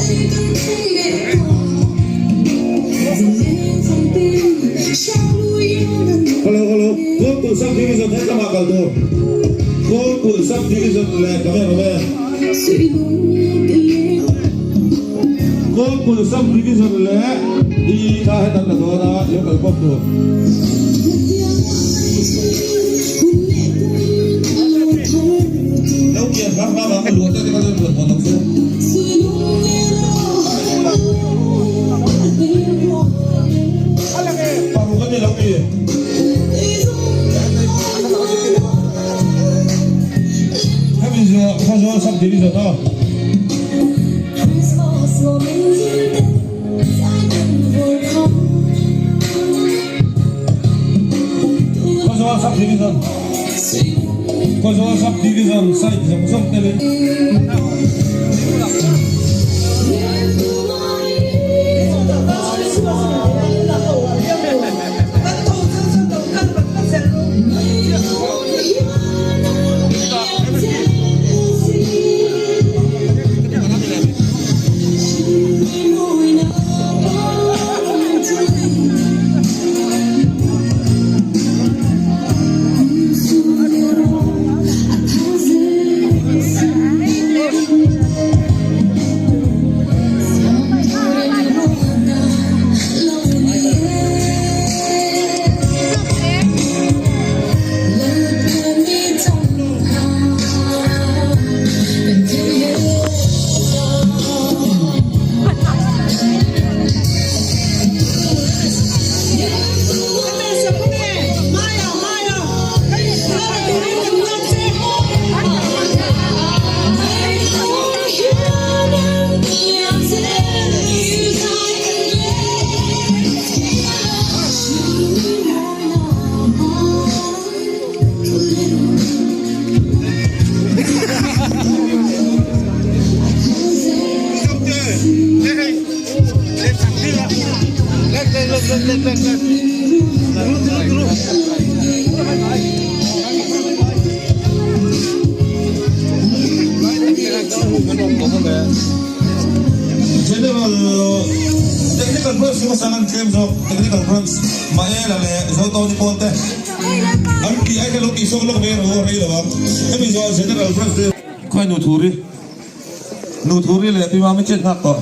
Hello hello Kawlkulh Sub Division he lamah kal tur Kawlkulh Sub Division leh cameraman Kawlkulh Sub Division leh DE kha hetan la dawn a lo kal bawk tur. Lo kian hram hram ang a luah te te kha chuan luah tawh lo se. Paruk a ni lo mi. Hemi zawh Khawzawl Sub Division a. Khawzawl Sub Division Khawzawl Sub Division side zawng zawng telin. General Technical Branch chu hmasa an tlem zawk Technical Branch Maela leh Zotawni pawl te an tih ai kha lo tih sawk lawk ve rawh rei lo ang hemi zawh General Branch te Khawi nu thuri Nu thuri leh Pi Mami chet nghak tawh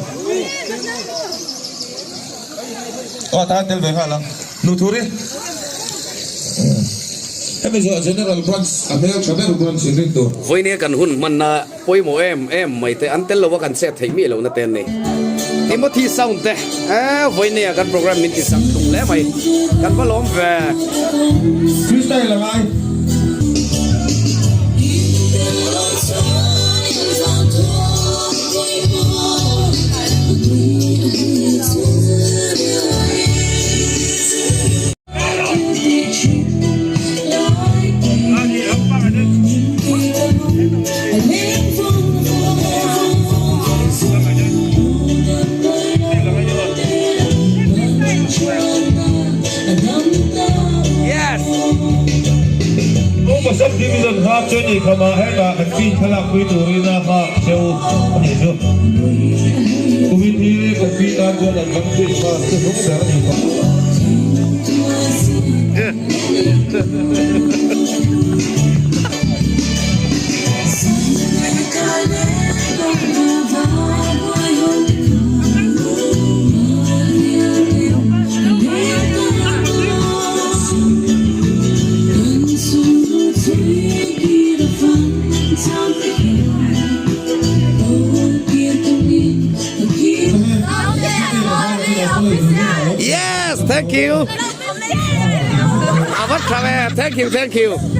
Aw a tan tel ve nghal ang Nu thuri Hemi zawh General Branch a hmel tha ber Branch in rin tur. Vawinia kan hun hmanna Pawimawh em em mai te an tel lo a kan chet theih miah lohna te an ni. Timothy Sound te eh vawinia kan program min ti sak tlung hle mai kan va lawm ve. Freestyle a ngai. Upa Sub Division kha Chennai khamah hetah kan pin thlalak pui turin a nghak cheu a nih chu. Kumin hi kan pi tan chuan an kan Christmas chu hnung ber a ni tawh. Yes, thank you. Avat tha ve, thank you, thank you.